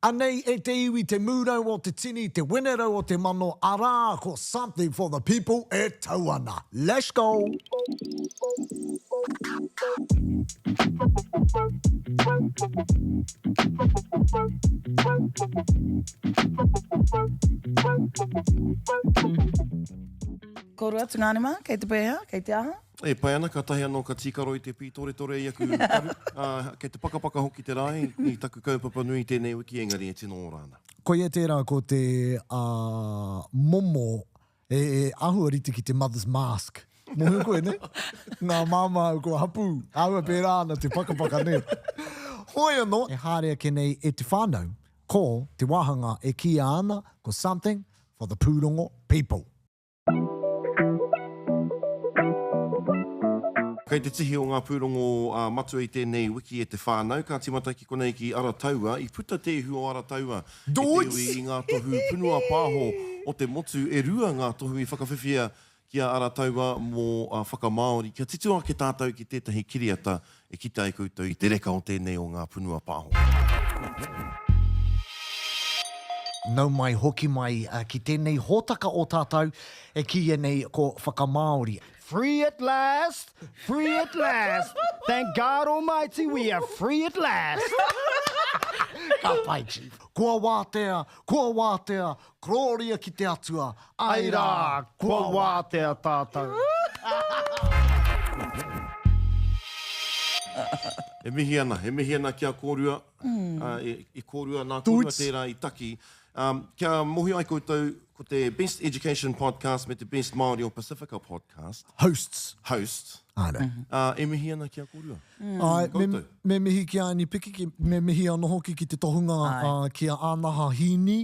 Anei e te iwi te mūrau o te tini, te wenerau o te mano, arā, ko Something for the People e tau ana. Let's go! Kōrua, tungāne mā, kei te pēhea, kei te aha? E pai ana, kātahi anō ka tīkaro i te pītoretore i aku karu, ā, kei te pakapaka hoki te rae i taku kaupapa nui i tēnei wiki, engari e tino ora ana. Koia tērā ko te momo e āhua rite ki te mother's mask. Mōhio koe, nē? Ngā māmā kua hapū, āhua pērā ana te pakapaka, nē? Hoi anō, e haere ake nei e te whānau, ko te wāhanga e kīia ana ko Something for the Pūrongo People. Kei te tihi o ngā pūrongo matua i tēnei wiki e te whānau, ka tīmata ki konei ki Arataua. I puta te ihu o Arataua e te iwi i ngā tohu punua pāho o te motu. E rua ngā tohu i whakawhiwhia ki a Arataua mō Whakamāori. Kia titiro ake tātou ki tētahi kiriata e kite ai koutou i te reka o tēnei o ngā punua pāho. Nau mai hoki mai ki tēnei hōtaka o tātou e kīia nei ko Whakamāori. Free at last! Free at last! Thank God Almighty we are free at last! Ka pai Chief. Kua wātea, kua wātea, Korōria ki te Atua, Ai rā, kua wātea tātou. E mihi ana, e mihi ana ki a kōrua, i kōrua, nā kōrua tērā i taki. Kia mōhio ai koutou, ko te Best Education Podcast me te Best Māori o Pasifika Podcast. Hosts. Hosts. Āe. E mihi ana ki a kōrua. Āe, me, me mihi ki a Ani Piki, me mihi anō hoki ki te tohunga ki a Ānaha Hīni.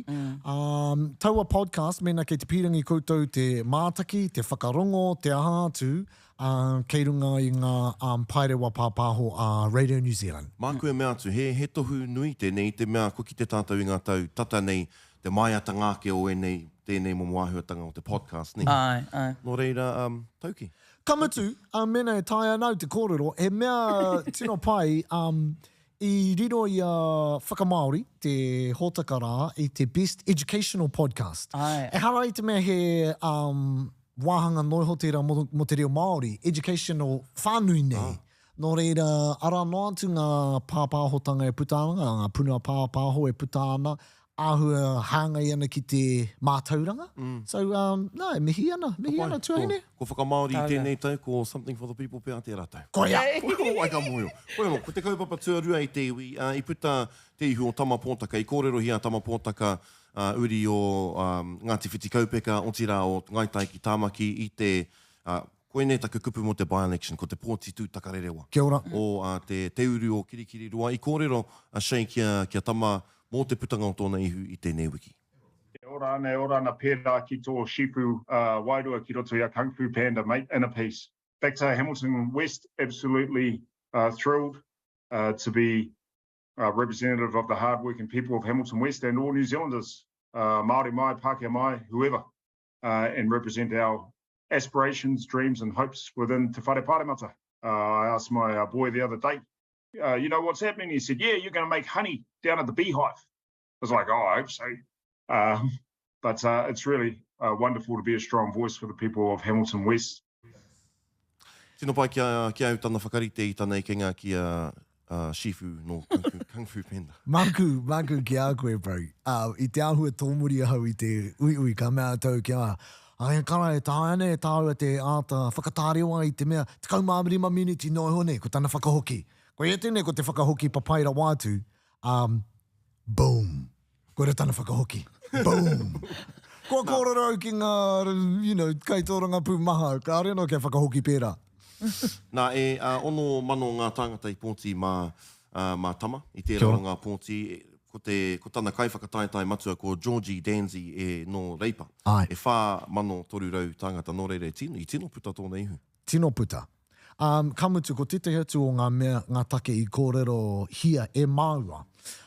Taua podcast, mēnā kei te pīrangi koutou te mātaki, te whakarongo, te aha atu, kei runga i ngā paerewa pāpāho a Radio New Zealand. Māku e mea atu, he, he tohu nui tēnei i te mea kua kite tātou i ngā tau tata nei te māiatanga ake o ēnei, tēnei momo āhuatanga o te podcast, nē? Āe, āe. Nō reira, tauki. Ka mutu, ā, mēnā e taea ana au te kōrero, he mea tino pai, ā, i riro i a Whakamāori te hōtaka rā i te Best Educational Podcast. Āe. Ehara i te mea he, ā, wāhanga noa iho tērā mō, mō te reo Māori, educational whānui nei. Nō reira, arā noa atu ngā pāpāhotanga e puta ana, ngā punua pāpāho e puta ana, āhua hāngai ana ki te mātauranga. So, um, nā, e mihi ana, mihi ana, tuahine. Ko, ko Whakamāori i tēnei tau, ko Something for the People pea tērā tau. Koia! Ko wai ka mōhio. Koia anō, ko te kaupapa tuarua i te iwi, uh, i puta te ihu o Tama Pōtaka, i kōrerohia a Tama Pōtaka, uh, uri o um, Ngāti Whitikaupeka, otirā o Ngāi Tai ki Tāmaki i te, uh, koinei taku kupu mō te by-election, ko te pōti tūtakarerewa. Kia ora. O uh, te, te uru o Kirikiriroa. I kōrero a Shay ki a, ki a Tama mō te putanga o tōna ihu i tēnei wiki. E ora ana, e ora ana pērā ki tō Shifu wairua ki roto i a Kung Fu Panda, mate, inner peace. Back to Hamilton West, absolutely thrilled to be representative of the hard-working people of Hamilton West and all New Zealanders, Māori mai, Pākehā mai, whoever, and represent our aspirations, dreams and hopes within Te Whare Pāremata. I asked my boy the other day, uh, you know what's happening? He said, yeah, you're going to make honey down at the beehive. I was like, oh, I hope so. Um, but uh, it's really uh, wonderful to be a strong voice for the people of Hamilton West. Tino pai ki a, ki a au tana whakarite i tana ekenga ki a uh, Shifu no Kung Fu, Kung Fu Panda. Maku, maku ki a koe, bro. Uh, I te āhua tōmuri ahau i te uiui, ka mea tau ki a, ai kara e taea ana e tāua te āta whakatārewa i te mea, 15 miniti noa iho nei, ko tana whakahoki. Koia tēnei ko te whakahoki papai rawa atu, um, boom. Koira tana whakahoki. Boom. Kua kōrero au ki ngā, you know, kaitōrangapū maha, kāore anō kia whakahoki pērā. Nā, e 6,000 ngā tāngata i pōti mā, mā Tama i tērā o ngā pōti. Ko te, ko tana kaiwhakataetae matua ko Georgie Danzy e nō Reipa. Āe. E 4,300 tāngata, nō reira e tino, i tino puta tōna ihu. Tino puta. Ā, ka mutu, ko tētahi atu o ngā mea, ngā take i kōrerohia e māua.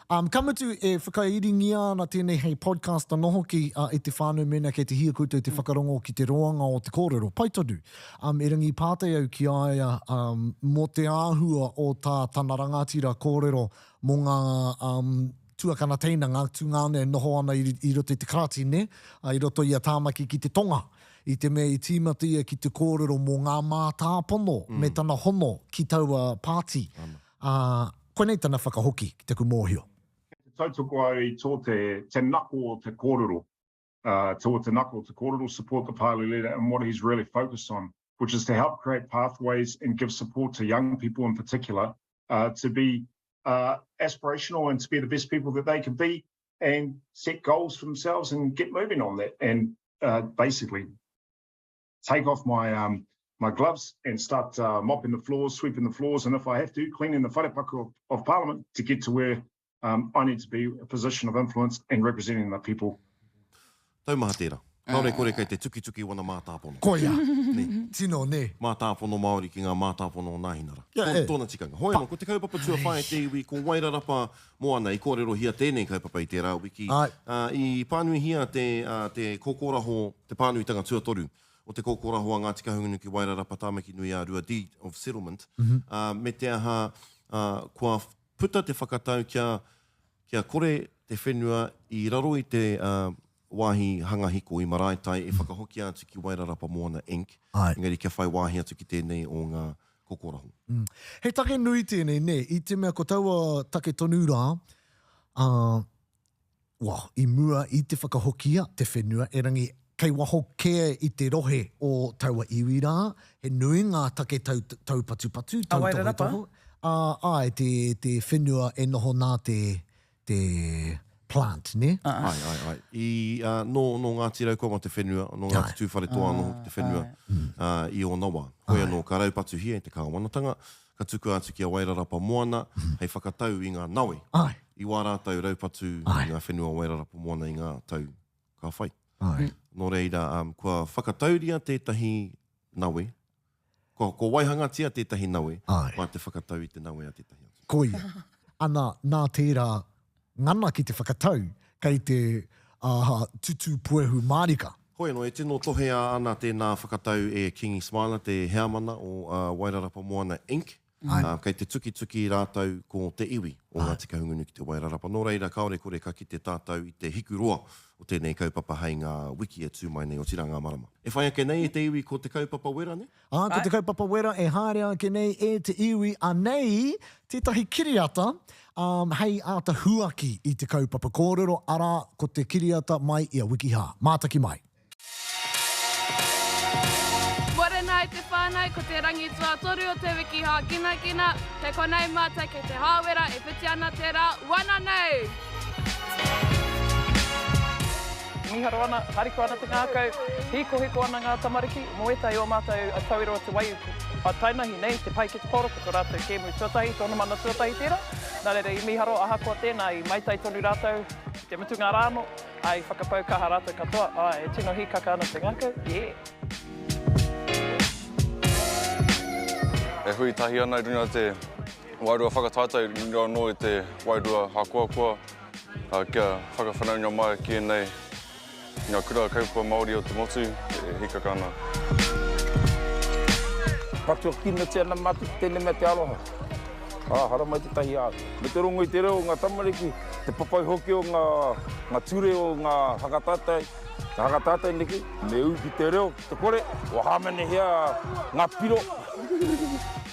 Ā, ka mutu, e whakairingia ana tēnei hei podcast anō hoki i te whānau mēnā kei te hia koutou te whakarongo ki te roanga o te kōrero. Pai tonu. Ā, erangi i pātai au ki a ia, ā, mō te āhua o tā tana rangatira kōrero mō ngā, ā, tuakana teina, ngā tungāne e noho ana i, i roto i te karati, nē, i roto i a Tāmaki ki te Tonga, i te mea i tīmata ia ki te kōrero mō ngā mātāpono me tana hono ki taua pāti. Ā, koinei tana whakahoki, ki taku mōhio. Kei te tautoko au i tō te, te nako o te kōrero, uh, tō te nako o te kōrero, support the party leader and what he's really focused on, which is to help create pathways and give support to young people in particular uh, to be uh, aspirational and to be the best people that they can be and set goals for themselves and get moving on that and uh, basically take off my um, my gloves and start uh, mopping the floors, sweeping the floors, and if I have to, cleaning the wharepaku of, of Parliament to get to where um, I need to be a position of influence and representing the people. Taumaha tērā. Kāore kore kei te tukituki wana mātāpono. Koia. Nē. Tino, nē. Mātāpono Māori ki ngā mātāpono o Nāhinara. Yeah, e. Tōna tikanga. Hoi anō, ko te kaupapa tuawhā e te iwi, ko Wairarapa Moana. I kōrerohia tēnei kaupapa i tērā wiki. Āe. Ā, i pānuihia te, ā, te kōkōraho, te pānuitanga tuatoru o te kōkōraho a Ngāti Kahungunu ki Wairarapa Tāmaki Nui-ā-Rua Deed of Settlement, ā, me te aha, ā, kua puta te whakatau kia, kia kore te whenua i raro i te wāhi hanga hiko i Maraetai e whakahokia atu ki Wairarapa Moana Inc, engari kia whai wāhi atu ki tēnei o ngā kokoraho. He take nui tēnei, nē, i te mea ko taua take tonu rā, ā, well, i mua i te whakahokia te whenua, erangi kei waho kē i te rohe o taua iwi rā, he nui ngā take tau, taupatupatu, A Wairarapa? tautohetohe, ā, āe, te, te whenua e noho nā te, te plant, nē? Āe, āe, āe. I, ā, nō, nō Ngāti Raukawa te whenua, nō Ngāti Tūwharetoa anō hoki te whenua, ā, i ōna wā. Hoi anō, ka raupatuhia e te kāwanatanga, ka tukua atu ki a Wairarapa Moana hei whakatau i ngā nawe i wā rātou raupatu i ngā whenua o Wairarapa Moana i ngā tau ka whai. Nō reira, kua whakatauria tētahi nawe, kua, kua waihangatia tētahi nawe mā te whakatau i te nawe a tētahi atu. Koia. Ana, nā tērā ngana ki te whakatau, kei te tutū puehu mārika. Hoi anō, e tino tohea ana tēnā whakatau e Kingi Smiler, te heamana o Wairarapa Moana Inc. Kei te tukituki rātou ko te iwi o Ngāti Kahungunu ki te Wairarapa. Nō reira, kāore kore ka kite tātou i te hikuroa o tēnei kaupapa hei ngā wiki e tū mai nei, otirā ngā marama. E whai ake nei e te iwi ko te kaupapa wera, nē? Ā, ko te kaupapa wera e haere ake nei e te iwi, anei tētahi kiriata hei āta huaki i te kaupapa kōrero, arā, ko te kiriata mai i a Wikihā. Mātaki mai. Morena e te whānau, ko te rangi tuatoru o te wiki hākinakina, kei konei mātou kei te hāwera e whiti ana te rā, wana nei! Mīharo ana, harikoa ana te ngākau, hikohiko ana ngā tamariki, mō ētahi o mātou a Tauira o Te Waiuku. A Tainahi nei, te pai ki te paoro, ko tō rātou kēmu tuatahi, tōna mana tuatahi tērā. Nā reira i mīharo, ahakoa tēnā, i maitai tonu rātou ki te mutunga rā anō. Ā, i whakapau kaha rātou katoa, ā, e tino hīkaka ana te ngākau, yeah. E hui tahi ana i runga te wairua whakataetae, i runga anō i te wairua hākoakoa, ā, kia whakawhanaunga mai ki ēnei ngā kura kaupapa Māori o te motu e hīkaka ana. Patua kinotia ana mātou ki tēnei mea te aroha. Ā, haramai tētahi āhua. Me te rongo i te reo o ngā tamariki, te papai hoki o ngā, ngā ture o ngā hakatātai, ngā hakatātai neki, me ū ki te reo, ki te kore, kua hāmenehia ngā piro,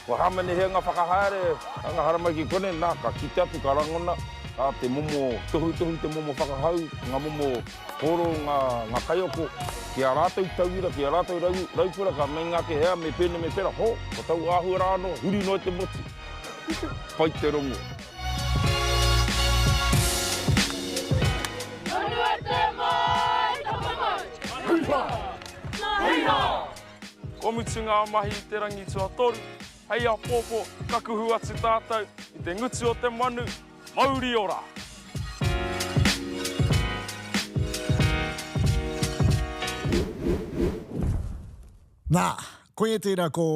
kua hāmenehia ngā whakahaere, ā, ngā haramai ki konei, nā, ka kite atu, ka rangona, ā, te momo tohutohu, te momo whakahau, ngā momo kōrero ngā, ngā kaiako, ki ā rātou tauira, ki ā rātou rau, raukura, ka meinga ake hea, me pēnei, me pērā, ho, ko taua āhua rā anō, huri noa i te motu. Pai te rongo. Honua te mai, tapa mau! Hūhā! Hūhā! Kua mutu ngā mahi i te rangi tuatoru, hei apōpō ka kuhu atu tātou i te ngutu o te manu, mauri ora! Nā, koia tērā ko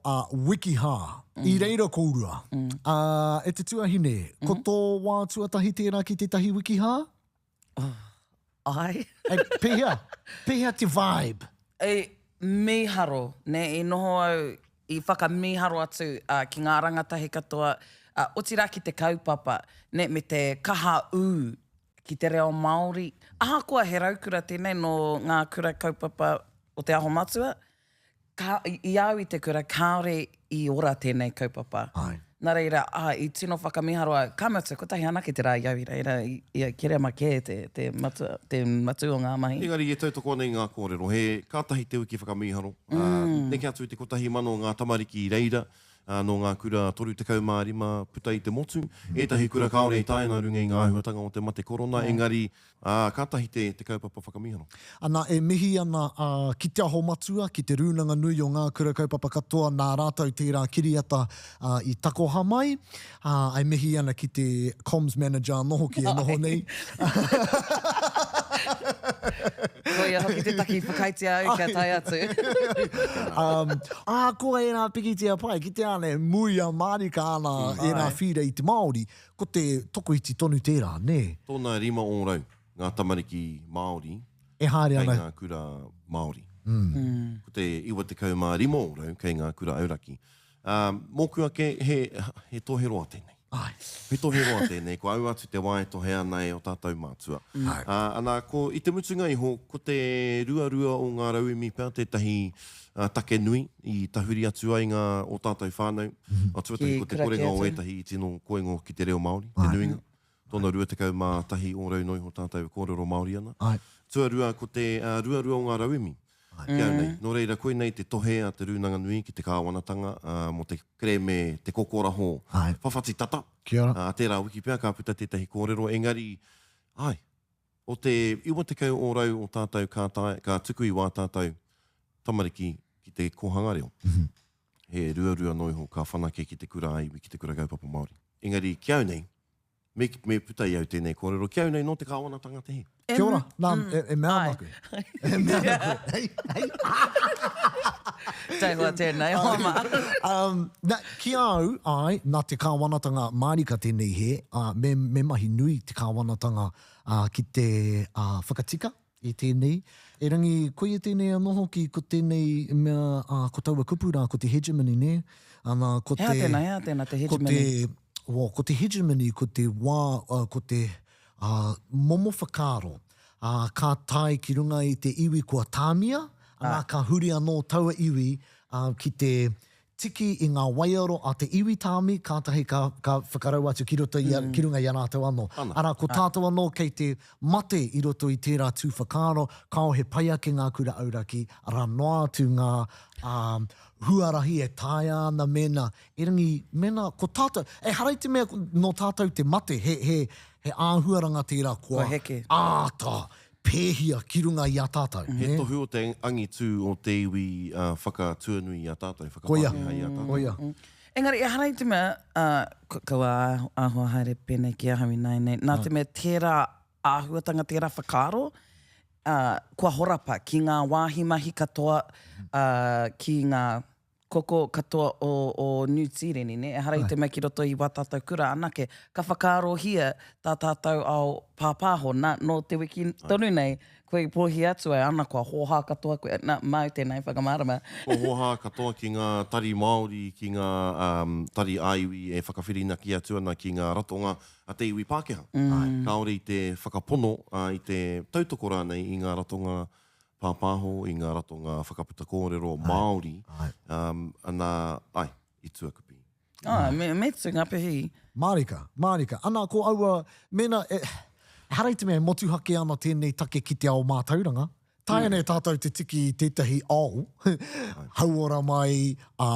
a Wikihā. I reira kōrua. Ā, e te tuahine, ko tō wā tuatahi tērā ki tētahi Wikihā? Āe. E, pēhea? Pēhea te vibe? I mīharo, nē, i noho au, i whakamīharo atu ki ngā rangatahi katoa. ā, otirā ki te kaupapa, nē, me te kaha ū ki te reo Māori. Ahakoa he raukura tēnei nō ngā kura kaupapa o Te Aho Matua, ka, i a au i te kura, kāore i ora tēnei kaupapa. Āe. Nā reira, ā, i tino whakamīharo au, ka mutu, kotahi anake te rā i au i reira, i, i a Kereama kē te, te matua, te matū o ngā mahi. Engari e tautoko ana i ngā kōrero, he kātahi te wiki whakamīharo, ā, neke atu i te 1,000 ngā tamariki i reira, ā, nō ngā kura 35 puta i te motu, ētahi kura kāore i tae nā runga i ngā āhuatanga o te mate korona, engari, Ā, kātahi te, te kaupapa whakamīharo. Ana, e mihi ana a, ki Te Aho Matua, ki Te Rūnanga Nui o Ngā Kura Kaupapa katoa nā rātou tērā kiriata ā, i takoha mai. Ā, e mihi ana ki te Comms Manager anō hoki e noho nei. Koia hoki te taki i whakaaetia au kia tae atu. Um, ahakoa ērā pikitia pai, kitea ana e muia mārika ana ērā whīra i te Māori, Ko te tokoiti tonu tērā, nē? Tōna 5% ngā tamariki Māori E haere kei ana. ngā kura Māori. Ko te 95% kei ngā kura auraki. Ā, mōku ake, he, he tohe roa tēnei. Āe. He tohe roa tēnei, kua au atu te wā e tohe ana e ō tātou mātua. Āe. Ā, ana, ko, i te mutunga iho, ko te ruarua o ngā rauemi pea tētahi take nui i tahuri atu ai ngā ō tātou whānau. Mm. Tuatahi ko te korenga o ētahi i tino koingo ki te reo Māori, te nuinga. Tōna 21 ōrau noa iho tātou e kōrero Māori ana. Ai. Tuarua ko te ruarua o ngā rauemi. Ki au nei. Nō reira, koinei te tohe a Te Rūnanga Nui ki te kāwanatanga mō te kerēme te kokoraho whawhati tata. Kia ora. Tērā wiki pea ka puta tētahi kōrero, engari, āe, O te 90 ōrau o tātou ka tae, ka tuku i wā tātou tamariki ki te kōhanga reo. He ruarua noa iho ka whanake ki te kura ā-iwi, ki te kura kaupapa Māori. Engari ki au nei, me, me puta i au tēnei kōrero, ki au nei nō te kāwanatanga te hē. Kia ora, nā, e, e mea ana koe. E mea ana koe. Hei, hei. Taihoa tēnei, hoa mā. Um, na, ki a au, āe, nā te kāwanatanga mārika tēnei hē, ā, me, me mahi nui te kāwanatanga ā, ki te ā, whakatika i tēnei. Erangi, koia tēnei anō hoki, ko tēnei mea, ā, ko taua kupu rā, ko te hegemony, nē? Ana, ko He aha te... tēnā, he aha tēnā, te Ko hegemony? te, well, ko te hegemony, ko te wā, ā, ko te, ā, momo whakaaro, ā, ka tae ki runga i te iwi kua tāmia, ana, ka huri anō taua iwi, ā, ki te tiki i ngā waiaro a te iwi tāmi, kātahi ka, ka whakarau atu ki roto i a, ki runga i a rātou anō. Arā, ko tātou anō kei te mate i roto i tērā tū whakaaro, kāo he pai ake ngā kura auraki, arā noa atu ngā, ā, huarahi e taea ana mēnā, erangi, mēnā, ko tātou, ehara i te mea nō tātou te mate, he, he, he āhuaranga tērā kua Kua heke. āta pēhia ki runga i a tātou. He tohu o te angitū o te iwi whakatuanui i a tātou, whakapākehā i a tātou. Koia. Engari, ehara i te mea, kaua āhua haere pēnei ki ahau ināianei, nā te mea tērā āhuatanga, tērā whakaaro, kua horapa ki ngā wāhi mahi katoa, ki ngā koko katoa o, o Niu Tīreni, nē? Ehara i te mea ki roto i wā tātou kura anake. Ka whakaarohia tā tātou ao pāpāho, nā, nō te wiki tonu nei, koe i pōhi atu ai, ana, kua hōhā katoa koe, nā, māu tēnā i whakamārama. Kua hōhā katoa ki ngā tari Māori, ki ngā tari ā-iwi e whakawhirinaki atu ana ki ngā ratonga a te iwi Pākehā. Kāore i te whakapono, i te tautoko rānei i ngā ratonga pāpāho, i ngā ratonga whakaputa kōrero Māori, ana, ai, i tuakupi. Āe, me, me tu ngā pihi. Mārika, mārika. Ana, ko aua, mēnā, e, ehara i te mea e motuhake ana tēnei take ki te ao mātauranga, taea nei tātou te tiki i tētahi ao, hauora mai, ā,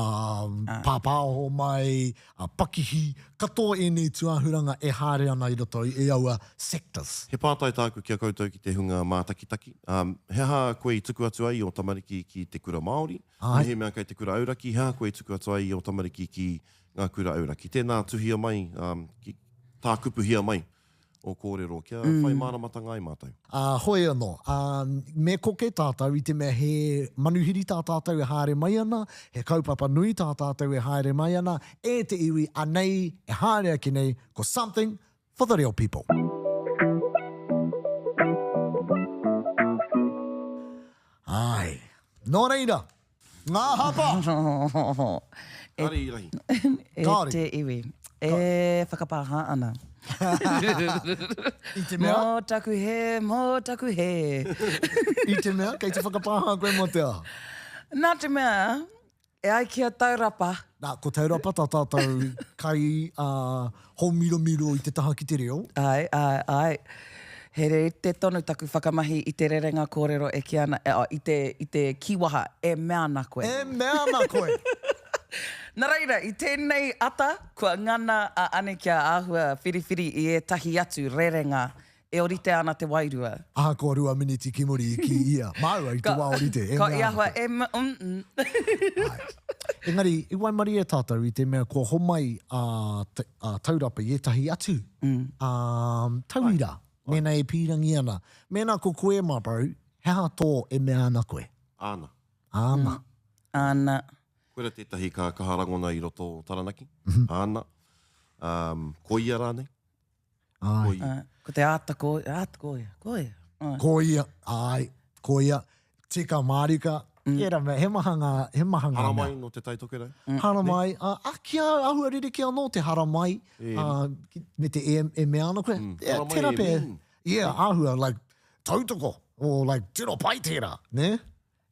pāpāho mai, ā, pakihi, katoa ēnei tūāhuranga e haere ana i roto i aua sectors. He pātai tāku ki a koutou ki te hunga mātakitaki, ā, he aha koe i tuku atu ai i ō tamariki ki te kura Māori? Mehemea kei te kura auraki, he aha koe i tuku atu ai i ō tamariki ki ngā kura auraki? Tēnā tuhia mai, ā, ki, tākupuhia mai ō kōrero kia whai māramatanga ai mātou. Ā, hoi anō, ā, me koke tātou i te mea he manuhiri tā tātou e haere mai ana, he kaupapa nui tā tātou e haere mai ana, e te iwi, anei e haere ake nei ko something for the reo people. Āe. Nō reira, ngā hapa! Kāre i rahi. E Kāre. te iwi. E whakapāha ana. I te mea? Mō taku hē, mō taku hē. I te mea, kei te whakapāha koe mō te aha? Nā te mea, e ai ki a Taurapa. Nā, ko Taurapa tā tātou kai, ā, hōmiromiro i te taha ki te reo. Āe, āe, āe. He rite tonu taku whakamahi i te rerenga kōrero e kī ana, i te, i te kīwaha, e mea ana koe. E mea ana koe! Nā reira, i tēnei ata, kua ngana a Ani kia āhua whiriwhiri i ētahi atu rerenga e orite ana te wairua. Ahakoa miniti ki muri i kī ia, māua i te wā orite, e mea ana koe. E m, mm, mm. Āe. Engari, i waimarie tātou i te mea kua homai a, a Taurapa i ētahi atu tauira, mēnā e pīrangi ana. Mēnā ko koe, my bro, he aha tō e mea ana koe? Āna. Āna. Āna. Koira tētahi ka kaha rangona i roto o Taranaki. Āna. Koia rānei? Āe. Koia. Ko te āta ko, āta koia, koia. Āe. Koia, āe, koia. Tika mārika. Tērā mea, he maha ngā, he maha ngā mea. Haramai nō Te Tai Tokerau. Haramai, ā, ā, ki a au, āhua ririki anō te haramai, ā, me te e, e mea ana koe. Haramai Tērā e pea, mean. yeah, āhua, like, tautoko, or like, tino pai tērā, nē?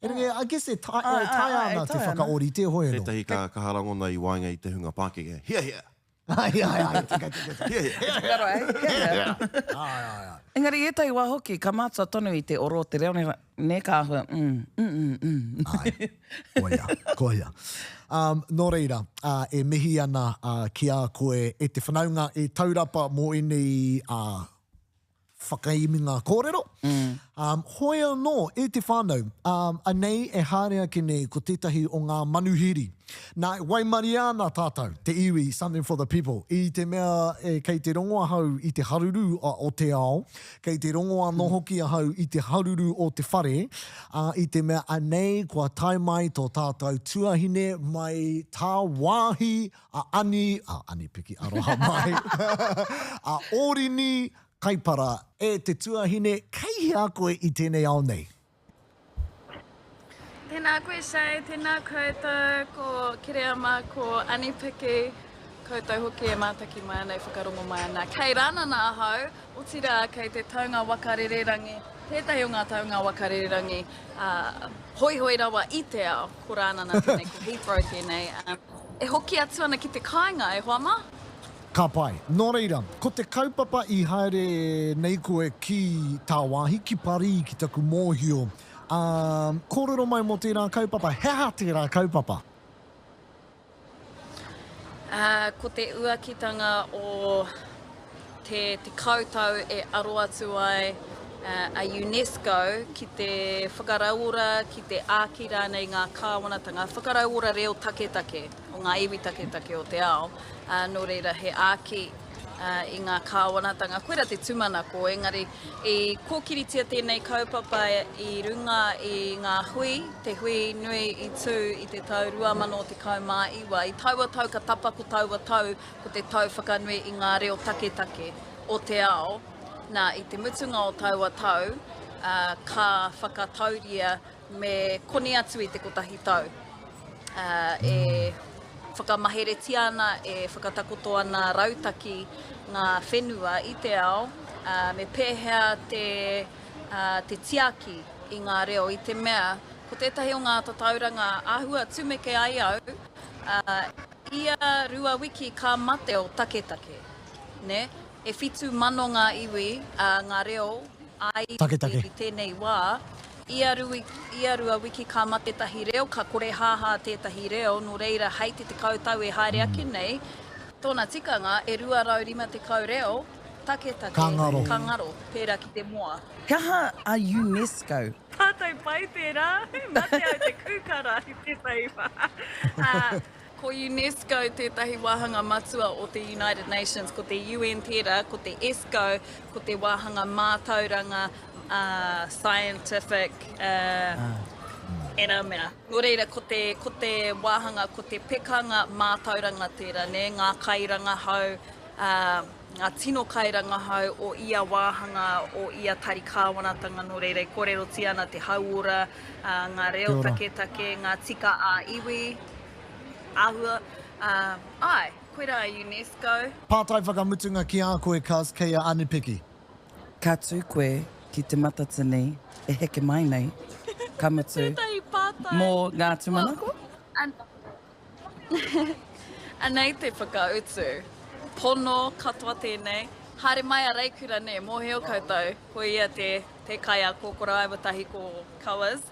Engari, I guess e taea ana te whakaorite hoi anō. Tētahi ka kaha rangona i waenga i te hunga pākeke, Hea hea! Ai, ai, ai, tika, tika, tika. Hea hea! Hea hea! Hea hea! Ai, ai, ai. Engari ētahi wā hoki, ka mātua tonu i te oro o te reo, nē, ka āhua, mm, mm, mm, mm. Ai, koia, koia. Um, nō reira, uh, e mihi ana uh, ki a koe e te whanaunga e taurapa mō ēnei uh, whakaiminga kōrero. Um, hoi anō, e te whānau, um, anei e haere ake nei ko tētahi o ngā manuhiri. Nā, waimaria ana tātou, te iwi, Something for the People, i te mea e, kei te rongo ahau i te haruru o te ao, kei te rongo anō hoki ahau i te haruru o te whare, ā, i te mea anei kua tae mai tō tātou tuahine mai tāwāhi a Ani, a Ani Piki Aroha mai, a Ōrini Kaipara, e te tuahine, kei hea koe i tēnei ao nei? Tēnā koe Shay, tēnā koutou, ko Kereama, ko Ani Piki, koutou hoki e mātaki mai ana, e whakarongo mai ana. Kei Rānana ahau, otirā kei te taunga waka rererangi, tētahi o ngā taunga waka rererangi hoihoi rawa i te ao, ko Rānana tēnei, ko Heathrow tēnei. E hoki atu ana ki te kāinga, e hoa mā. Ka pai. Nō reira, ko te kaupapa i haere nei koe ki tāwāhi, ki Parī, ki taku mōhio. Ā, kōrero mai mō tērā kaupapa, he aha tērā kaupapa? Ā, ko te uakitanga o te 10 tau e aro atu ai a UNESCO ki te whakarauora, ki te āki rānei ngā kāwanatanga whakarauora reo taketake o ngā iwi taketake o te ao. Ā, nō reira he āki i ngā kāwanatanga. Koirā te tūmanako, engari i kōkiritia tēnei kaupapa i runga i ngā hui, te hui nui i tū i te tau 2019. I taua tau ka tapa ko taua tau ko te tau whakanui i ngā reo taketake o te ao. Nā, i te mutunga o taua tau, ka whakatauria me koni atu i te kotahi tau e whakamaheretia ana, e whakatakoto ana rautaki ngā whenua i te ao, me pēhea te, te tiaki i ngā reo i te mea ko tētahi o ngā tatauranga āhua tumeke ai au, ia rua wiki ka mate o taketake, nē? E 7,000 ngā iwi, ā, ngā reo ā-iwi Taketake. i tēnei wā. Ia rui, ia rua wiki ka mate tētahi reo, ka korehāhā tētahi reo, nō reira hei te 10 tau e haere ake nei, tōna tikanga e 250 reo taketake Ka ngaro. ka ngaro, pērā ki te moa. He aha a UNESCO? Tātou pai tērā, mate au te kūkara i tētahi wā. Ā, Ko UNESCO tētahi wāhanga matua o te United Nations, ko te UN tērā, ko te ESCO, ko te wāhanga mātauranga, scientific, ērā mea. Nō reira, ko te, ko te wāhanga, ko te pekanga mātauranga tērā, nē, ngā kairangahau, ngā tino kairangahau o ia wāhanga, o ia tari kāwanatanga, nō reira e kōrerotia ana te hauora, ngā reo taketake, ngā tika ā-iwi, āhua, āe. koirā a UNESCO. Pātai whakamutunga ki a koe Cuz, kei a Anipiki. Ka tū koe ki Te Matatini e heke mai nei, ka mutu, Tētahi pātai. mō ngā tūmanako? Anei te whakautu. Pono katoa tēnei. Haere mai a Reikura nē, mōhio koutou, ko ia te, te kaiako, ko rāua tahi ko Cowers.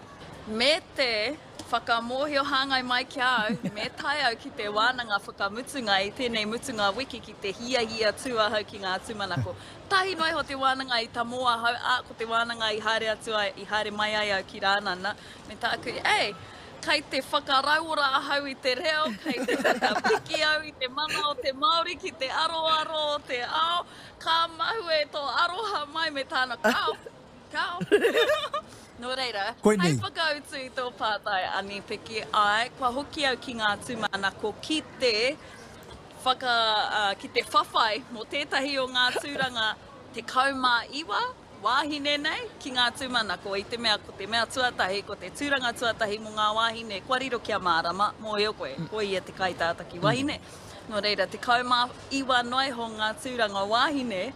Me te whakamōhio hāngai mai ki a au, me tae au ki te wānanga whakamutunga i tēnei mutunga wiki ki te hiahia tū ahau ki ngā tūmanako. Tahi noa iho te wānanga i tamō ahau, ā, ko te wānanga i haere atu ai, i haere mai ai au ki Rānana, me tāku, Ei, kei te whakarauora ahau i te reo, kei te whakapiki au i te mana o te Māori ki te aroaro o te ao, ka mahue tō aroha mai me tāna, Kāo! Kāo. Nō reira, hei whakautu i tō pātai, Ani Piki, āe, kua hoki au ki ngā tūmanako ki te whaka, ki te whawhai mō tētahi o ngā tūranga 19 wāhine nei ki ngā tūmanako, i te mea ko te mea tuatahi, ko te tūranga tuatahi mō ngā wāhine, kua riro kia mārama, mōhio koe, ko ia te kaitātaki wahine. Nō reira, 19 noa iho ngā tūranga wāhine,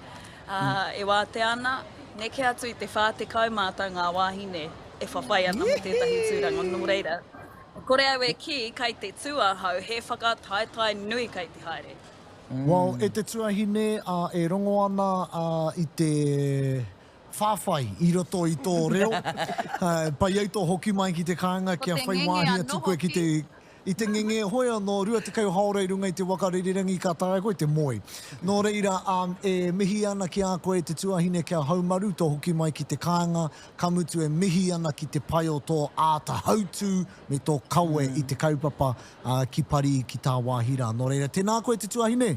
Ā, e wātea ana, neke atu i te 40 mātau ngā wāhine e whawhai ana mō tētahi tūranga, nō reira, kore au e kī kai te tū ahau, he whakataetae nui kai te haere. Well, e te tuahine, ā, e rongo ana, ā, i te whawhai i roto i tō reo, ā, pai ai tō hoki mai ki te kāinga kia whai wāhi atu koe ki te, I te ngenge hoi anō, 20 haora i runga i te waka rererangi ka taea koe te moe. Nō reira, e mihi ana ki a koe te tuahine kia haumaru tō hoki mai ki te kāinga, ka mutu e mihi ana ki te pai o tō āta hautū me tō kawe i te kaupapa ki Parī ki tāwāhi rā. Nō reira, tēnā koe te tuahine!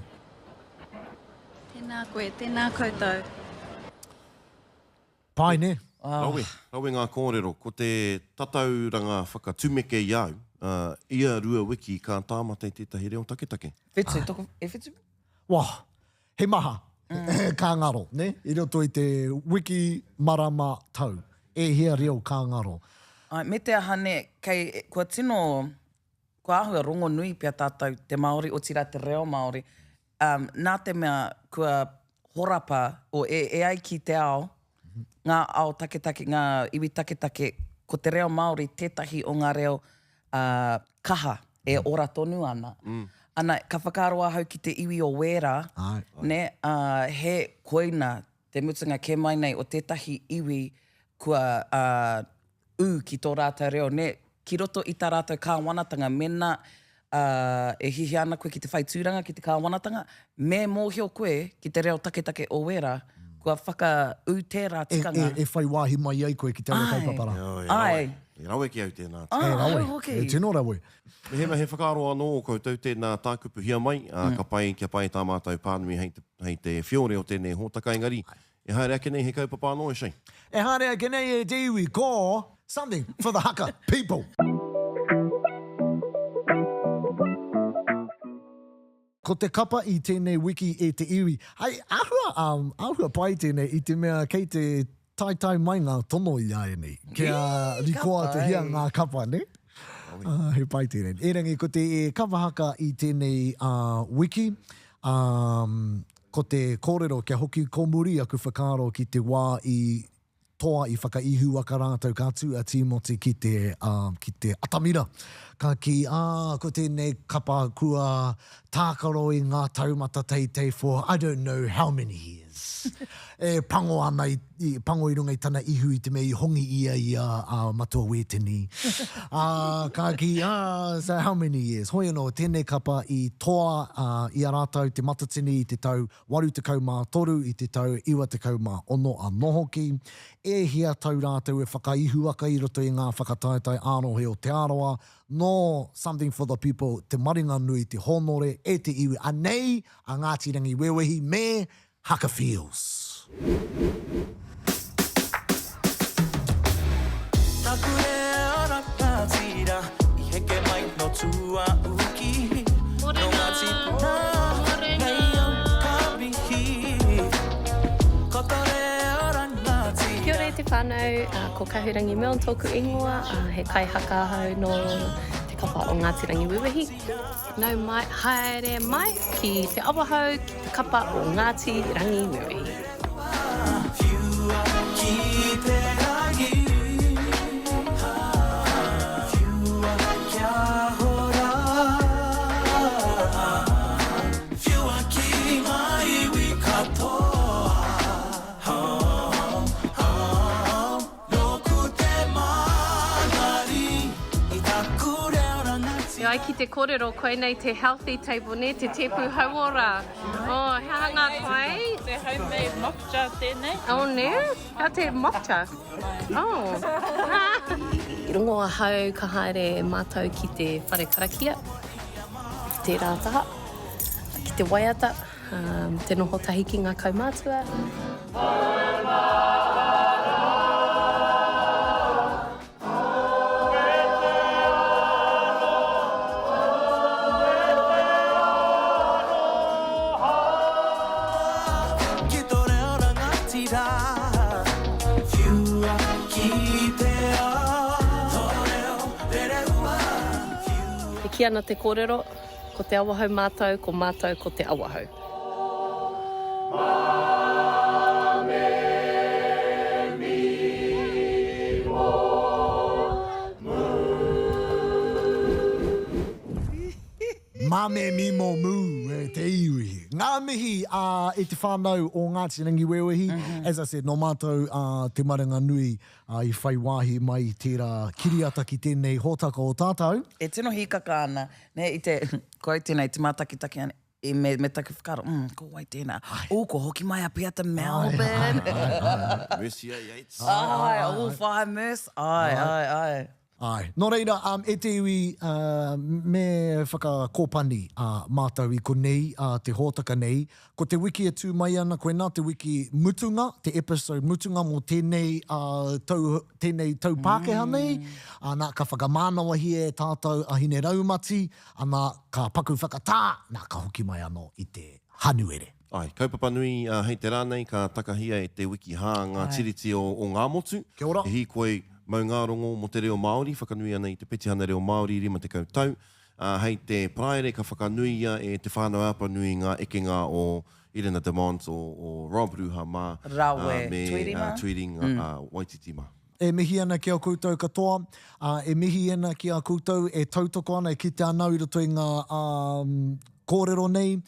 Tēnā koe, tēnā koutou. Pai nē? Rawe, rawe ngā kōrero. Ko te tatauranga whakatumeke i a au, ia rua wiki ka tāmata i tētahi reo taketake. Whitu, toko, e whitu? Wah, he maha ka ngaro, nē? I roto i te wiki, marama, tau. E hia reo ka ngaro. Āe, me te aha nē, kei, kua tino, kua āhua rongonui pea tātou te Māori, otirā te reo Māori, Um, nā te mea kua horapa, o, e, e ai ki te ao, ngā ao taketake, ngā iwi taketake, ko te reo Māori tētahi o ngā reo uh, kaha e ora tonu ana. Mm. Ana, ka whakaaro ahau ki te iwi o Wēra, ne, uh, he koina te mutunga kē mai nei o tētahi iwi kua uh, ū ki tō rātou reo, nē, ki roto i tā rātou kāwanatanga, mēnā e hiahia ana koe ki te whai tūranga ki te kāwanatanga, me mōhio koe ki te reo taketake o wērā, kua whakaū tērā tikanga. E whai wāhi mai ai koe ki taua kaupapa rā. Āe. E rawe ki au tēnā. Āe, rawe. Hoki. E tino rawe. Mehemea he whakaaro anō ō koutou, tēnā tākupuhia mai, ā, ka pai, kia pai tā mātou pānui hei te, hei te whiore o tēnei hōtaka, engari, E haere ake nei he kaupapa anō e Shane. E haere ake nei e te iwi ko Something for the Haka People. Ko te kapa i tēnei wiki e te iwi. Hei, āhua, um, āhua pai tēnei i te mea kei te taetae mai ngā tono i āianei. Kia rikoa te hia ngā kapa, ne? Uh, he pai tēnei. Erangi, ko te kapa haka i tēnei uh, wiki, um, Ko te kōrero kia hoki ko muri aku whakaaro ki te wā i toa i whakaihuwaka rātou ka tū a Tīmoti ki te, ki te atamira. Ka kī, ā, ko tēnei kapa kua tākaro i ngā taumata teitei for I don't know how many years. E pango ana i, i pango i runga i tana ihu i te mea i hongi ia i a, a Matua Wēteni. Ā, ka kī, ā, so how many years? Hoi anō, tēnei kapa i toa ā, i a rātou Te Matatini i te tau 83, i te tau 96 anō hoki. E hia tau rātou e whakaihuwaka i roto i ngā whakataetae ā-rohe o Te Arawa, nō Something for the People te maringanui, te hōnore e te iwi, anei a Ngāti Rangiwewehi me Haka Feels. Taku reo rangatira i heke mai no Tuauki, no Ngati Puna, nei au ka mihi. Ko to reo rangatira. Kia ora e te whanau, ko Kahurangi Milne tōku ingoa, he kaihaka ahau nō Te. kapa o Ngāti Rangiwewehi. Nau mai, haere mai ki te Awahou, ki te kapa o Ngāti Rangiwewehi. Whiua ki te rangi Whiua kia hora Whiua ki ngā iwi katoa Nōku te māngari i taku reo rangatira. E ai ki te korero, koinei te healthy table, nē, te tēpu hauora. Oh, he aha ngā kai? Te homemade mockja tēnei. Oh, nē? Hea te mockja? Oh. I rongo ahau ka haere mātou ki te whare karakia, ki tērā taha, ki te waiata. Te noho tahi ki ngā kaumātua. Ki tō reo rangatira, whiua ki te ao. Tō reo rerehua, whiua. E kī ana te kōrero, Ko Te Awahou mātou, ko mātou ko Te Awahou. Mame mimo mū e te iwi. Ngā mihi a e te whānau o Ngāti Rangiwewehi. As I said, nō mātou a Te Maranganui i whai wāhi mai i tērā kiriata ki tēnei hōtaka o tātou. E tino hīkaka ana Nē, i te, ko au tēnei, te mātakitaki ana, i me, me taku whakaaro, mm, ko wai tēnā? Ū, ko hoki mai a Peata Melbourne. Mercier Yates. Ai, all five Merce, ai, ai, ai. Ai. Nō reira, um, e te iwi, uh, me whakakōpani uh, mātou i konei, uh, te hōtaka nei. Ko te wiki e tū mai ana, koinā te wiki mutunga, te episode mutunga mō tēnei uh, tau, tēnei tau Pākehā nei. Ana, ka whakamānawahia e tātou a Hine Raumati, ana, ka paku whakatā, nā, ka hoki mai anō i te Hanuere. Āe, kaupapa nui hei te rā nei ka takahia e te wiki hā ngā tiriti o Ngāmotu. Kia ora. He hīkoi maungārongo mō te reo Māori, whakanui ana i te petihana reo Māori 50 tau. Ā, hei te Paraire ka whakanuia e Te Whānau-a-Apanui ngā ekenga o Irina Demont, o, o Rob Ruha mā, Rawe, ā, me Tuiri mā. Tuiri ā, Waititi mā. E mihi ana ki a koutou katoa, ā, e mihi ana ki a koutou e tautoko ana, e kite ana au i roto i ngā, ā, kōrero nei,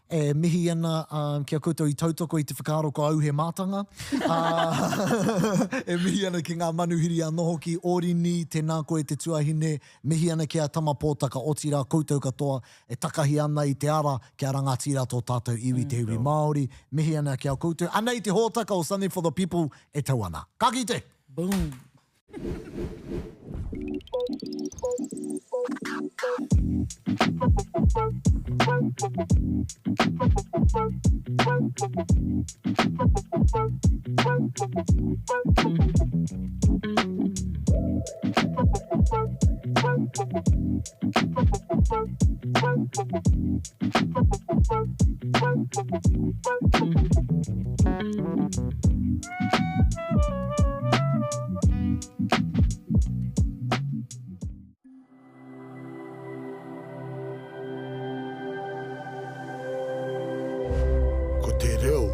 E mihi ana ki a koutou i tautoko i te whakaaro ko au he mātanga. E mihi ana ki ngā manuhiri anō hoki, Orini, tēnā koe te tuahine, mihi ana ki a Tama Pōtaka, otirā koutou katoa e takahi ana i te ara kia rangatira tō tātou iwi, te iwi Māori, mihi ana ki a koutou. Anei te hōtaka o Something for the People e tau ana. Ka kite! Boom! Ko te reo.